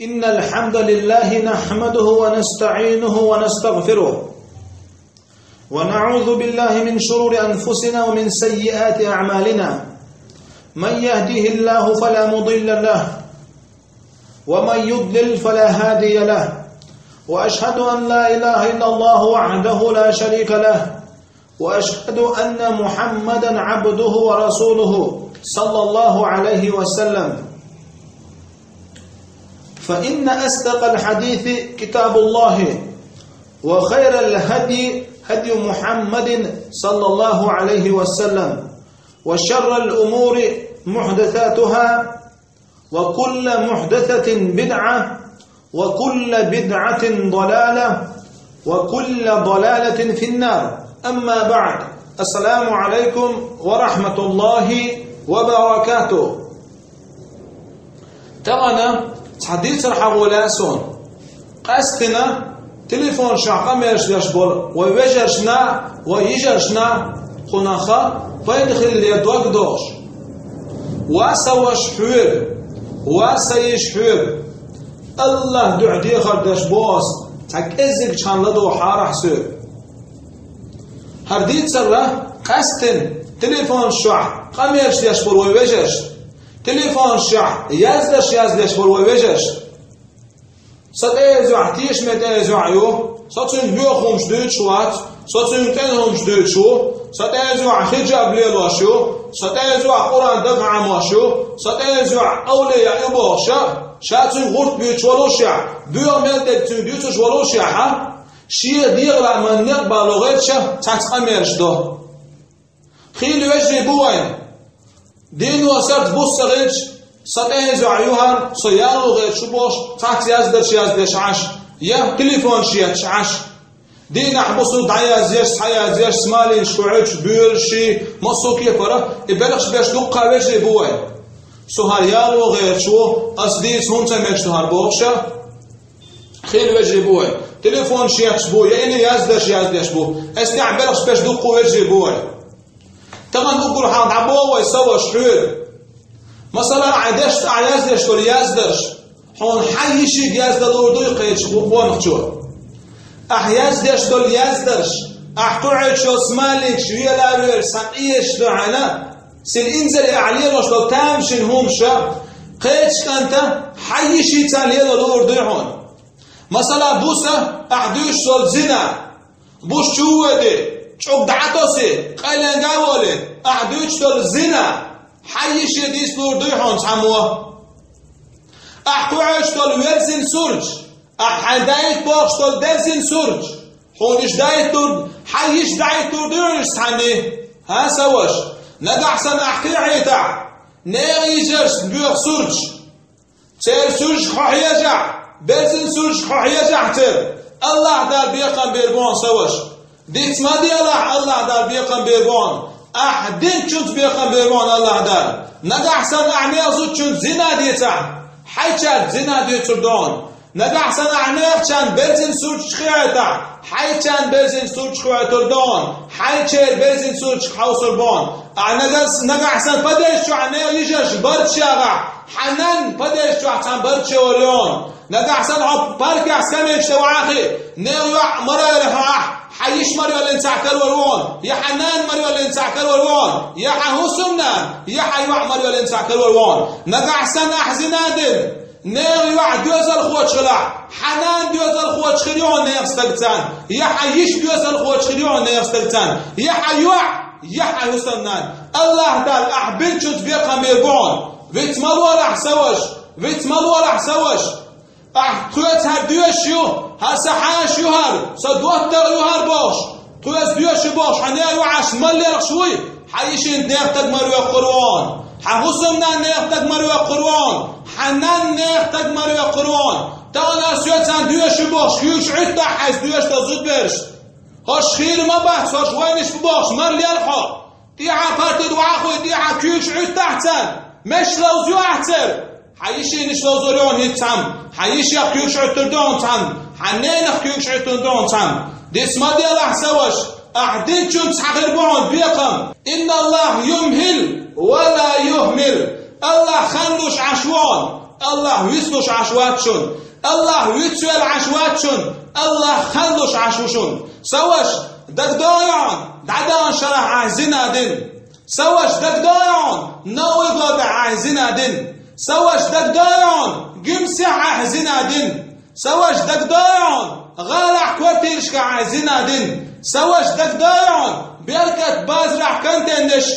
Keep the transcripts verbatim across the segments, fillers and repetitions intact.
إن الحمد لله نحمده ونستعينه ونستغفره، ونعوذ بالله من شرور أنفسنا ومن سيئات أعمالنا. من يهده الله فلا مضل له، ومن يضلل فلا هادي له، وأشهد أن لا إله إلا الله وحده لا شريك له، وأشهد أن محمدا عبده ورسوله، صلى الله عليه وسلم. فإن أصدق الحديث كتاب الله، وخير الهدي هدي محمد، صلى الله عليه وسلم، وشر الأمور محدثاتها، وكل محدثة بدعة، وكل بدعة ضلالة، وكل ضلالة في النار. أما بعد. السلام عليكم ورحمة الله وبركاته. Тахана цхьа дийцар хьагӀолаьа суна. Къаьстина телефонашкахь къамелаш деш болу вай вежаршна, вай йижаршна, кхунах пайда хиларе дог дохуш. Ва сан ваша хьоьга, ва сан йиша хьоьга. АллахӀан дуьхьа дехар деш боху ас, цхьа кӀеззигчхьана ладогӀахьара ахь соьга. ХӀара дийцарра къаьстина телефонашкахь къамелаш деш болу вай вежарш, телефонашкахь яздарш яздеш болу вай вежарш. Сан тӀе иза йоӀ тешаме тӀе иза йоӀ ю, со цуьнга боьха хӀумаш дуьйцуш вац, со цуьнга цӀена хӀумаш дуьйцуш ву, сан тӀе иза йоӀ хиджаб лелош ю, сан тӀе иза йоӀ Къуръан дага Ӏамош ю, сан тӀе иза йоӀ овлия ю бохуш, ша цуьнга гӀурт буьйцуш волушехь, боьха мел дерг цуьнга дуьйцуш волушехь, шен дегӀан ма некъ бало гӀерташ цхьацца къамелаш до. Хийла вежарий бу вайн. Дийно сарт буссагӀерчу сан тӀе иза йоӀ ю хӀара, со яло гӀерташ ву бохуш, цхьацца яздарш яздеш Ӏаш, я телефонаш етташ Ӏаш. Дийнахь буссу дӀаяздеш, схьаяздеш, смайликаш кхуьуьйтуш, боьрший, массо а кепара, и белхаш беш дуккха вежарий бу вайн. Со хӀара яло гӀерташ ву, ас дийца хӀунда ца мегаш ду хӀара бохуш, хийла вежарий бу вайн. Телефонаш етташ бу, я или яздарш яздеш бу. Ас тӀехь белхаш беш дуккха вежарий бу вайн. Тахана уггар хьалха дӀабоху вай, сан ваша хьоьга. Масала, ахь деш, ахь яздеш долу яздарш, хьуна хьан йишига яздан луур дуй кхечу къонахчо? Ахь яздеш долу яздарш, ахь кхуьуьйтуш йолу смайликаш вела а вела, сан къечу дуьхьана, сил инзаре ахь лелош долу тамашийна хӀумаша, кхечу кӀанта хьан йишица лела луур дуй хьуна? Масала, буса ахь дуьйцуш долу зина, буса чу а воьди, чӀуг дӀа а тоси, къайленга а воли, ахь дуьйцуш долу зина, хьан йише дийца луур дуй хьуна цхьаммо? Ахь кхуьуьйтуш долу верзина сурташ, ахь хьайн даита бохуш долу дерзина сурташ, хьуна иша даита луур, хьан йиша даита луур дуй хьуна иша цхьанний? ХӀан, сан ваша? Нагахь санна ахь кхехьийтахь, нехан йижаршна боьха сурташ, церан сурташка хьо хьежахь, берзина сурташка хьо хьежахь церан, АллахӀ Дала бекхам бер бу хьуна, сан ваша. Диц ма делахь, АллахӀ Дала бекхам бер бу хьуна. Ахь динчуьнца бекхам бер бу хьуна АллахӀ Дала. Нагахь санна ахь нехан зудчуьнца зина дийцахь, хьайчаьрца зина дуьйцур ду хьуна. Нагахь санна ахь нехачарна берзина сурташка хьоьттахь, хьайчарна берзина сурташка хьоьттур ду хьуна, хьайчеран берзина сурташка хьовсур бу хьуна. Ахь нагахь, нагахь санна падежа чохь нехан йижаршна барт ягӀахь, хьан нанна падежа чохь цхьана барт ян волу хьуна. Нагахь санна хьо паркехь скамейкаш тӀе вахахь, нехан йоӀ мара йолу хьо ахь, хьан йиша мара йоллин цхьаъ карор ву хьуна, я хьан нана мара йоллин цхьаъ карор ву хьуна, я хьан хӀусамнана, я хьан йоӀ мара йоллин цхьаъ карор ву хьуна. Нагахь санна ахь зина дина, нехан йоӀ доьзалхочух хилахь, хьан нана доьзалхочух хир ю хьуна нехан стаг царна, я хьан йиша доьзалхочух хир ю хьуна нехан стаг царна, я хьан йоӀ, я хьан хӀусамнана. АллахӀ Дала ахь бинчуьнца бекхам бер бу хьуна. Виц ма лолахь, сан ваша, виц ма лолахь, сан ваша. Ахь тхоьца хӀара доьшуш ю, хӀара сан хьаша ю хӀара, сан доттагӀа ю хӀара бохуш, тхоьца доьшуш ю бохуш, хьан нехан йоӀ ахь мара лелхаш вуй, хьан йишина нехан стаг мара воккхур ву хьуна, хьан хӀусамнана нехан стаг мара воккхур ву хьуна, хьан нанна нехан стаг мара воккхур ву хьуна. Тахана ас соьцарна доьшуш ю бохуш, куьйгаш Ӏуьттахь хьайца доьшуш долу зудбераш. ХӀорш хийра ма бац, хӀорш вайнаш бу бохуш, мара лелха хьо. ТӀехьа парти тӀе вахахь, тӀехьа куьйгаш Ӏуьттахь царна, мешаш ловза ю ахь церан. Хьан йишинаш ловзур ю хьуна хӀинца цхьамма, хьан йишех куьйгаш Ӏуьттур ду хьуна цхьамма, хьан ненах куьйгаш Ӏуьттур ду хьуна цхьамма. Диц ма делахь, сан ваша, ахь динчуьнца хир бу хьуна бекхам. Инна АллахӀа юмхӀил ва ла юхӀмил. АллахӀ хан луш Ӏаш ву хьуна, Аллахь вицлуш Ӏаш вац шун. Аллахь вицвелла Ӏаш вац шун. Аллахь ханлуш Ӏаш ву шун. Са ваш, дагадогӀий хьуна, дӀадаханчу шарахь ахь зина дина? Са ваш, дагадогӀий хьуна, новый годехь ахь зина дина? Са ваш, дагадогӀий хьуна, гимсехь ахь зина дина? Са ваш, дагадогӀий хьуна, гӀалахь квартирашкахь ахь зина дина? Са ваш, дагадогӀий хьуна, беркат базарахь контейнерш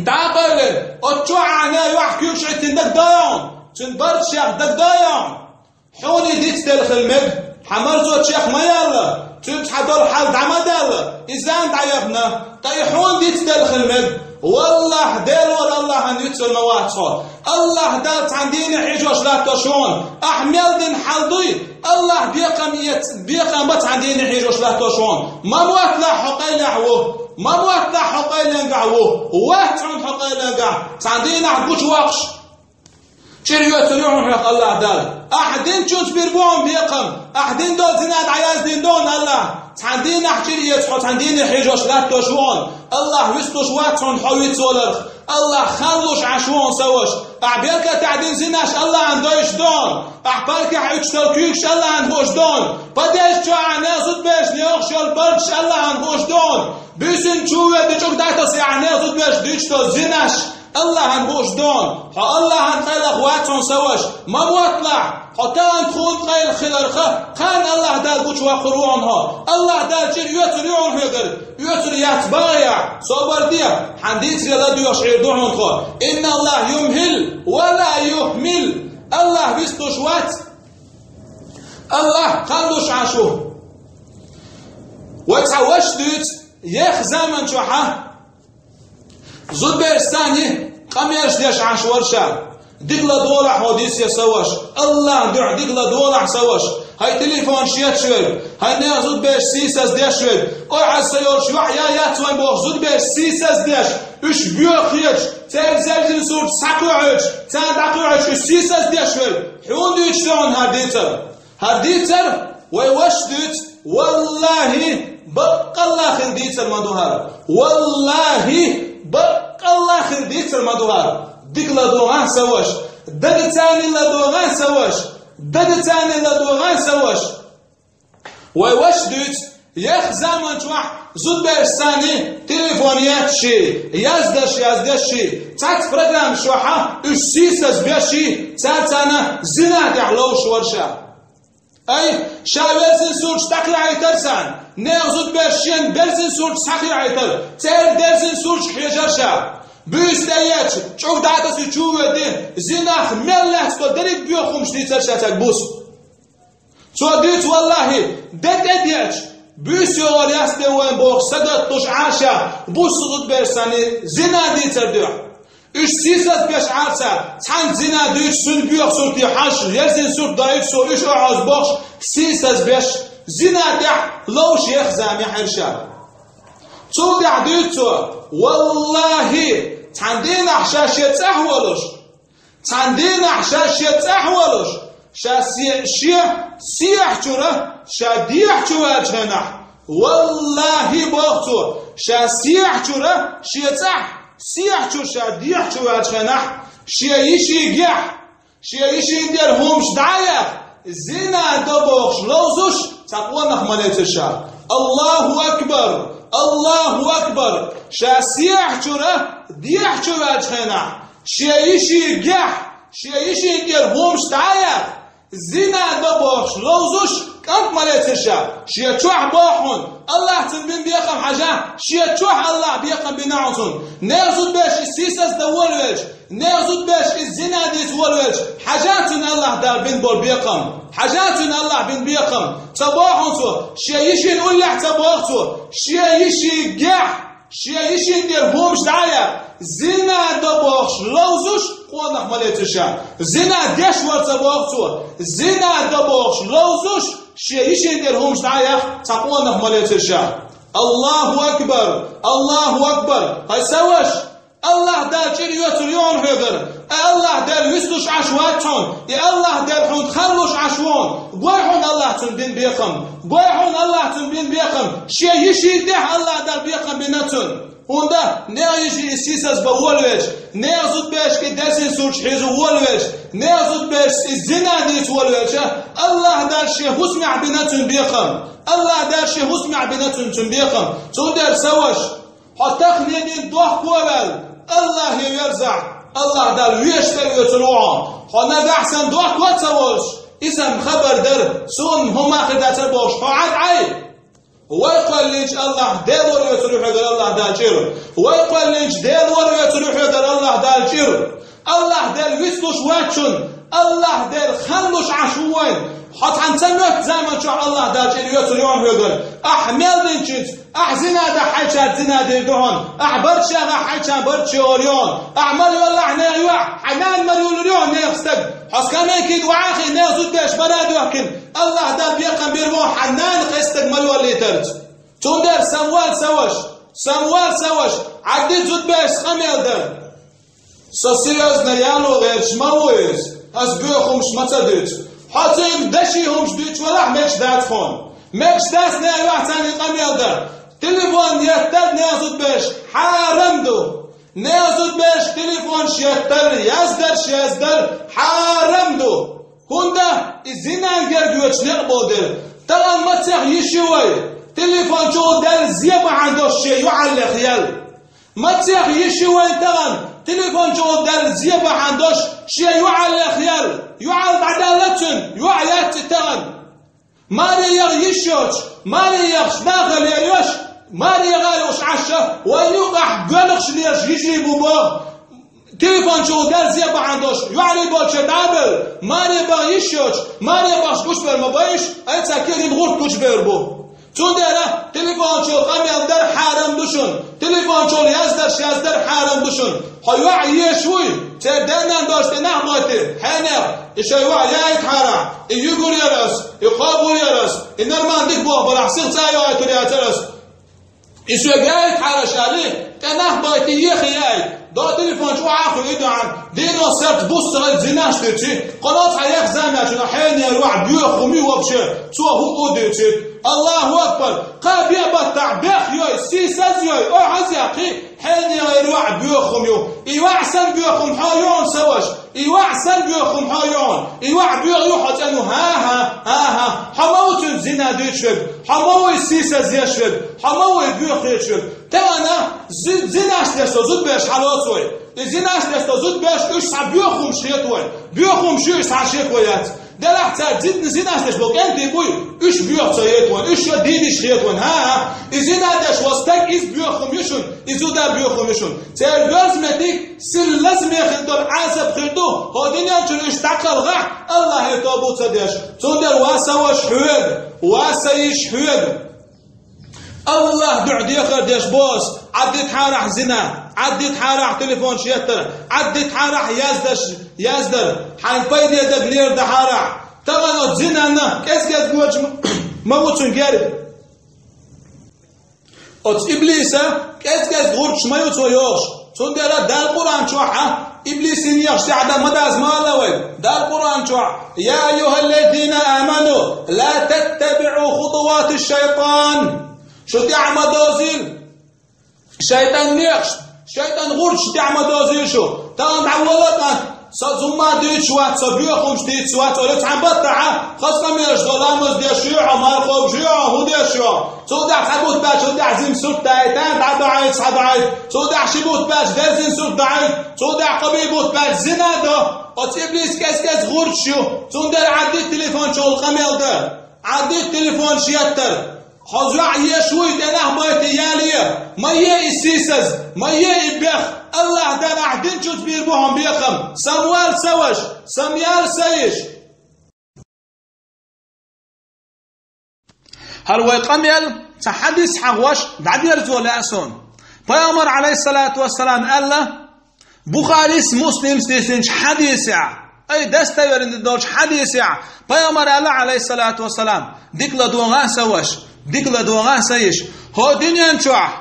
дӀакъевлира, оцу чохь ахь нах юьхь куьйгаш Ӏиттина, дагадогӀий хьуна, цуьнан барт шех, дагадогӀий хьуна? Хьуна и дицделла хила мега, хьан марзо чех ма яьлла, цуьнца хьан долу хьал дӀа ма даьлла, и зама дӀаяхана, ткъа и хьуна дицделла хила мега. Валлахь, Делора Аллахьан вицвелла ма вац хьо. Аллахь Далла цхьана дийне хьийжош латтош ву хьуна. Ахь мел дина хьал дуй, Аллахь бекхам эц-, бекхам бан цхьана дийне хьийжош латтош ву хьуна. Ма мотталахь хьо къайлехь ву. Ма мотталахь хьо къайленгахь ву. Вац хьуна хьо къайленгахь. Цхьана дийнахь гучувоккхуш чӀир оьцур ю хьуна хьох Аллахь Далла. Ахь динчунца бийр бу хьуна бекхам. Ахь дина долу зина дӀаяздина ду хьуна Аллахь. Цхьана дийнахь чӀир эца хьо, цхьана дийне хьийжош латтош ву хьуна. Аллахь вицлуш вац хьуна хьо вицваларх. Аллахь ханлуш Ӏаш ву хьуна, са ваш. Ахь беркатехь дина зинаш Аллахьан дойуш ду хьуна. Ахь паркехь уьттуш долу куьйгаш Аллахьан хууш ду хьуна. Подъезд чохь ахь нехан зудабераш лоьхуш йолу барташ Аллахьан хууш ду хьуна. Буьйсанна чу а воьдий, чӀогӀа дӀатасий ахь нехан зудабераш дуьйцуш долу зинаш Аллахьан хууш ду хьуна. Хьо Аллахьан къайлех вац хьуна, са ваш. Ма мотталахь, хьо тахана тхуна къайлех хиларх, кхана Аллахь Далла гучувоккхур ву хьуна хьо. Аллахь Далла чӀир оьцур ю хьуна хьоьгара. Оьцур яц, бахьа яхь, собар де, хьан дийцаре ладоьгӀуш Ӏийр ду хьуна тхо. Инна Аллахь юмхӀил ва ла юхмил. Аллахь вицлуш вац. Аллахь кхана луш Ӏаш ву. Вай цхьа ваша дуьйцу, еха заман чохь а зудаберш санна къамелаш деш Ӏаш вара ша. Дика ладогӀалахь хьо, дийца, са ваш. Аллахьан дуьхьа дика ладогӀалахь, са ваш. Хьайн телефонаш етташ верг, хьайн нехан зудаберш сийсаз деш верг. Ой, хьан са йолуш юьхь я яц вайн бохуш зудаберш сийсаз деш. Уьш боьха хеташ, церан зерзина сурташ схьакхоьхьуьйтуш, царна дӀакхоьхьуьйтуш уьш сийсаз деш верг. Хьуна дуьйцуш ду хьуна хӀара дийцар. ХӀара дийцар вай ваша дуьйцу, валлахӀи, баккъалла хир дийцар ма ду хӀара. ВаллахӀи, баккъалла хир дийцар ма ду хӀара. Дика ладогӀахь, са ваш. Дагацарний ладогӀахь, са ваш. Дагацарний ладогӀахь, са ваш. Вай ваша дуьйцу, еха заман чохь зудаберш санна телефон етташ, яздаш, яздеш, цхьацца программаш чохь а уьш сийсаз беш, цара царна зина тӀехь ловш вара ша. Ай, ша верзина сурташ дӀакхехьийтар царна, нехан зудаберш шена берзина сурташ схьакхехьийтар, церан берзина сурташка хьежар ша. Буьйса тӀе етташ, чӀогӀа дӀатасий чу а воьдий, зинах мел лаьцна долу дерриг боьха хӀумаш дийцар ша цаьрга буса. Цо дуьйцу, валлахӀи, де тӀедеача, буьйса йогӀур яц те вайн бохуш сагатдеш Ӏаш ша, буса зудаберш санна зина дийцар дуьхьа. Уьш сийсаз беш Ӏара цара, цхьаьнца зина дуьйцуш, цуьнан боьха сурте хьажа, верзина сурт доуьйту суна, уьш охьозу бохуш, сийсаз беш, зина тӀехь ловш еха зама яхьира ша. Цул тӀаьхьа дуьйцу цо, валлахӀи, цхьана дийнахь ша шен цӀахь а волуш, цхьана дийнахь ша шен цӀахь а волуш, ша се-, шен сехьа чуьра ша дехьа чу ваьллачу хенахь, валлахӀи, боху цо, ша сехьа чуьра шен цӀахь, сехьа чуьра ша дехьа чу ваьллачу хенахь, шен йишин гехь, шен йишин тӀера хӀумаш дӀа а яьхна, зина до бохуш ловзуш цхьа къонах ма лецира ша. АллахӀу акбар! АллахӀу акбар! Ша сехьа чуьра дехьа чу ваьллачу хенахь, шен йишин гехь, шен йишин тӀера хӀумаш дӀа а яьхна, зина до бохуш ловзуш кӀант ма лецира ша. Шен чохь боху хьуна, Аллахь цунна бина бекхам хьажа, шен чохь Аллахь бекхам бина хьуна цунна. Нехан зудаберш иза сийсаз дан волавелча, нехан зудаберш иза зина дийца волавелча, хьажа цунна Аллахь Дала бина болу бекхам. Хьажа цунна Аллахь бина бекхам. Ца боху хьуна цо, шен йишин уллехь ца боху цо, шен йишин гехь, шен йишин тӀера хӀумаш дӀа а яьхна, зина до бохуш ловзуш къонах ма лецира ша. Зина деш вара ца боху цо, зина до бохуш ловзуш шен йишин тӀера хӀумаш дӀа а яьхна цхьа къонах ма лецира ша. АллахӀу акбар! АллахӀу акбар! Хьай са ваш! Аллахь Дала чӀир оьцур ю хьуна хьоьгара. Ай, Аллахь Дала вицлуш Ӏаш вац хьуна. И Аллахь Дала хьуна ханлуш Ӏаш ву хьуна. Гой хьуна Аллахь цунна бина бекхам. Гой хьуна Аллахь цунна бина бекхам. Шен йишин тӀехь Аллахь Дала бекхам бина цунна. ХӀунда, нехан йиша и сийсаз бан волавелча, нехан зудберашка и дерзийна сурташ хьийза волавелча, нехан зудберашца и зина дийца волавелча, АллахӀ Дала шен хӀусамехь бина цунна бекхам. АллахӀ Дала шен хӀусамехь бина цунна, цунна бекхам. Цундела, са ваша, хьо таханенна дохко а ваьлла, АллахӀе верзахь, АллахӀ Дала вешта а оьцур ву хьо. Хьо нагахь санна дохко а ца волуш, иза-м хабар дара, суна хӀумма а хир дацара бохуш, хьо Ӏад Ӏай. Вай кхоьллинчу АллахӀ Дела вара оьцур ю хьоьгара АллахӀ Дала чӀир. Вай кхоьллинчу Дела вара оьцур ю хьоьгара АллахӀ Дала чӀир. АллахӀ Дела вицлуш вац шуна, АллахӀ Дела хан луш Ӏаш ву вайн. Хьо цхьана ца моьтту заманчохь АллахӀ Дала чӀир оьцур ю хьоьгара. Ахь мел динчуьнца, ахь зина дахь хьайчарца зина дийр ду хьуна, ахь барт шегӀахь хьайчарна барт шегӀор ю хьуна, ахь мала йоллахь нехан йоӀ, хьайн нана мара йоллур ю хьуна нехан стаг. Хьо скамейкина охьа а хиъна, нехан зудбераш мара а доьхкина, АллахӀ Дала бекхам бийр бу хьуна хьайн нана кхин стаг мала йоллийтарца. Цундела, са ваша, са ваша, са ваша, Ӏадда зудберашца къамел дан. Со серьёзно яло гӀерташ ма ву иза, ас боьха хӀумаш ма ца дуьйцу. Хьо цуьнга деши хӀумаш дуьйцуш валахь, мегаш дац хьуна. Мегаш дац нехан йоӀ царна къамел дан. Телефон еттар нехан зудберашка хьарам ду. Нехан зудберашка телефонаш еттар, яздарш яздар хьарам ду. ХӀунда, и зинан герга йоьдуш некъ болу дела. Тахана мацех йиш ю вай, телефон чухула даьлла зе бахьана долуш шен йоӀаллех ял. Мацех йиш ю вай тахана, телефон чухула даьлла зе бахьана долуш шен йоӀаллех ял. ЙоӀал дӀадаьлла цуьнан, йоӀ яц и тахана. Маре яха йиш йоцуш, маре яхаш нахала яр йош, маре яха йолуш Ӏаш, вайн юкъахь гоьнахаш лелаш йижарий бу боху. Телефон чухула даьлла зе бахьана долуш, йоӀарий болчу дӀа а бевлла, маре баха йиш йоцуш, маре бахаш гучубевр ма байш, айца кегийна гӀурт гучубевр бу. Цундела телефон чухула къамел дар хьарам ду шуна. Телефон чухула яздарш яздар хьарам ду шуна. Хьо йоӀ еш вуй, церан даьннан дош тӀе нах бойтий, хьенех, и шайн йоӀ яйта хьара, и юьгур яр ас, и кхобур яр ас, и нормально дика боху барахь, сиха цӀа а йоуьйтур яцара ас. И соьга яйта хьара аша аьлли, тӀе нах байтий, ехий яйта. До телефон чу охьа а хуьлий дуьхьал, дийно сарт бус ца хилла зинаш дуьйций, кхуьнан цхьа еха замечу хьенера ваьӀ боьха хӀума ю вообще, цо хӀуъу дуьйций. Аллаху акбар! Кхаа беа баттахь бех йой, сийсаз йой, ой хьазъяхкий, хьенера ваьӀ боьха хӀума ю. И ваьӀ санна боьха хӀума хьо ю хьуна, са ваша. И ваьӀ санна боьха хӀума хьо ю хьуна, и ваьӀ боьха ю хьо цӀена ву, хӀан-хӀа, хӀан-хӀа, хьо ма ву цуьнца зина дуьйцуш верг, хьо ма ву и сийсаз еш верг, хьо ма ву и боьха хеташ верг. Тахана зи-, зинаш деш со зудбераш хьалоцу вай. И зинаш деш со зудбераш уьш цхьа боьха хӀумаш хета вайн, боьха хӀумаш ю уьш цхьа шеко яц. Делахь цара зидна зинаш деш болу кӀентий буй, уьш боьха ца хета вайн, уьш шо дийдеш хета вайн, хӀан-хӀа. И зина деш волу стаг иза боьха хӀума ю шуна, и зуда боьха хӀума ю шуна. Церан доьзна метиг сийлаза мехала долу Ӏазап хир ду, хӀокху дуьнен чуьра уьш дӀакхалхахь, Аллахье тоба ца деш. Цундела ва са ваша хьоьга, ва са йиша хьоьга. Аллахь дуьхьа дехар деш боху ас, Ӏаддитахьарахь зина, Ӏаддитахьарахь телефонаш еттар, Ӏаддитахьарахь яздарш яздар, хьайн пайде дага лер дахьарахь. Тахана оцу зинанна кӀез-кӀезиг гочу ма ву цуьнан герга. Оцу иблиса кӀез-кӀезиг гӀурташ ма ю цо йохуш. Цундела Дала Къуръан чохь а иблисийн ехаш тӀехь дан ма дац ма аьлла вайга. Дала Къуръан чохь: «Я айюхаллазина аману, ла таттабиӀу хутувати шайтан». Шу тӀехь ма дозийла шайтан нехаш, шайтан гӀурташ тӀехь ма дозийла шу. Тахана дӀавала кӀант, со зумма дуьйцуш вац, со боьха хӀумаш дийцуш вац, оцу цхьана баттахь а хаза къамелаш до, ламаз деш ю хьо, марха кхобуш ю хьо, хӀун деш ю хьо? Цул тӀаьхьа цхьа бутт баьлча, цул тӀаьхьа зим сурт даийта, дӀадоуьйту, схьадоуьйту. Цул тӀаьхьа ши бутт баьлча, дерзин сурт даийта. Цул тӀаьхьа кхо-бӀе бутт баьлча, зина до. Оцу иблис кӀез-кӀезиг гӀурташ ю. Цундела Ӏаддитта телефон чухула къамел дан. Ӏаддитта телефонаш еттар. Хьо йоӀ еш вуй, тӀе нах байтий, яле. Ма е и сийсаз, ма е и бех. Аллахь Дала ахь динчуьнца бийр бу хьуна бекхам. Самвал са ваша, самъял са йиша. ХӀара вай къамел цхьа хьадис хьахош дӀадерзо лаьа суна. Пайхамар, Ӏалайхиссалату вассалам, аьлла, Бухарис, Муслимс дийцинчу хьадисехь, ай, достоверный долчу хьадисехь, Пайхамар аьлла, Ӏалайхиссалату вассалам, дика ладогӀа, са ваша, дика ладогӀа, са йиша, хӀокху дуьнен чохь,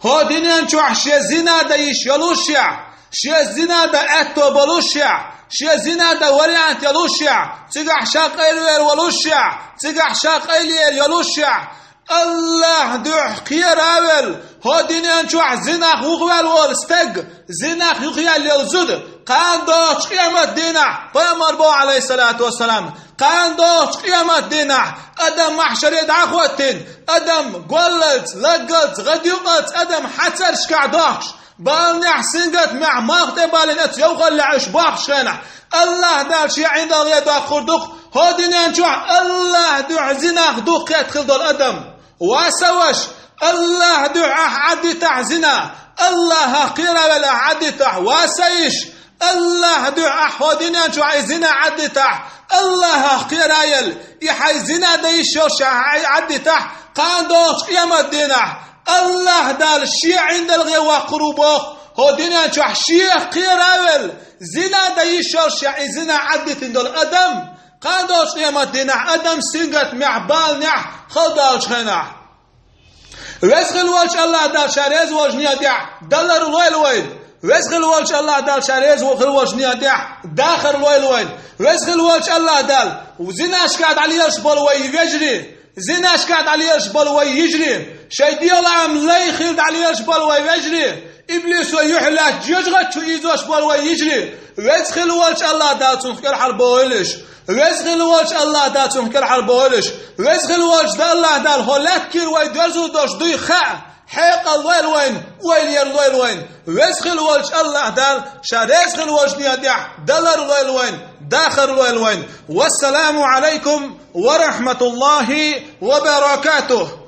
хӀокху дуьнен чохь шен зина дан йиш йолушехь, шен зина дан аьтто болушехь, шен зина дан вариант йолушехь, цигахь ша къайлавер волушехь, цигахь ша къайлаер йолушехь, Аллахь дуьхьа кхера а велла, ХӀо динен чохь зинах юхаваьлла волу стаг, зинах юхаяллал зуда, кхана догӀучу къемат дийнахь, пайхамар боху, Ӏалайхиссалату вассалам, кхана догӀучу къемат дийнахь, адам маьхьшаре дӀахӀоттийна, адам голлалц, леггалц, гӀадъюкъалц адам хьацаршкахь дохкуш, баланехь, сингаттамехь, малх тӀе балийна, оцу йовхаллехь уьш бохкучу хенахь, АллахӀ Дала Шен ӀиндагӀе доккхур ду-кх, хӀо динен чохь АллахӀ дуьхьа зинах дукха кхетта хилла долу адам. Ва сан ваша, АллахӀ дуьхьа ахь Ӏаддитахь зина, АллахӀах кхеравелла ахь Ӏаддитахь, ва сан йиша, АллахӀ дуьхьа ахь хӀо динен чохь и зина Ӏаддитахь, АллахӀах кхераелла, и хьайн зина дан йиш йолуш ахь Ӏаддитахь, кхана догӀучу къемат дийнахь, АллахӀ Дала Шен ӀиндагӀе воккхур ву боху, хӀо динен чохь Шех кхеравелла, зина дан йиш йолуш ахь и зина Ӏаддитина долу адам. Кхана догӀучу къемат дийнахь адам сингаттамехь, баланехь хала долчу хенахь. Веза хилла волчу АллахӀ Дала Ша реза волчу некъа тӀехь далар лойла вайна. Веза хилла волчу АллахӀ Дала Ша реза хилла волчу некъа тӀехь дахар лойла вайна. Веза хилла волчу АллахӀ Дала зинашкахь дӀалелаш болу вай вежарий, зинашкахь дӀалелаш болу вай йижарий, шайн дегӀан лаам лай хилла дӀалелаш болу вай вежарий, иблисо юьхь лаьцна жоьжахати чу ийзош болу вай йижарий, Веза хилла волчу АллахӀ Дала цунах кӀелхьарбовлуш. Веза хилла волчу АллахӀ Дала цунах кӀелхьарбовлуш. Веза хилла волчу АллахӀ Дала хӀо лаьттара вай доьрзур долуш дуй хаьа, хьекъал лойла вайна, ойла яр лойла вайна. Веза хилла волчу АллахӀ Дала Ша реза хилла волчу некъа тӀехь далар лойла вайна, дахар лойла вайна. Вассаламу Ӏалайкум ва рахьматуллахӀи ва баракатухӀ.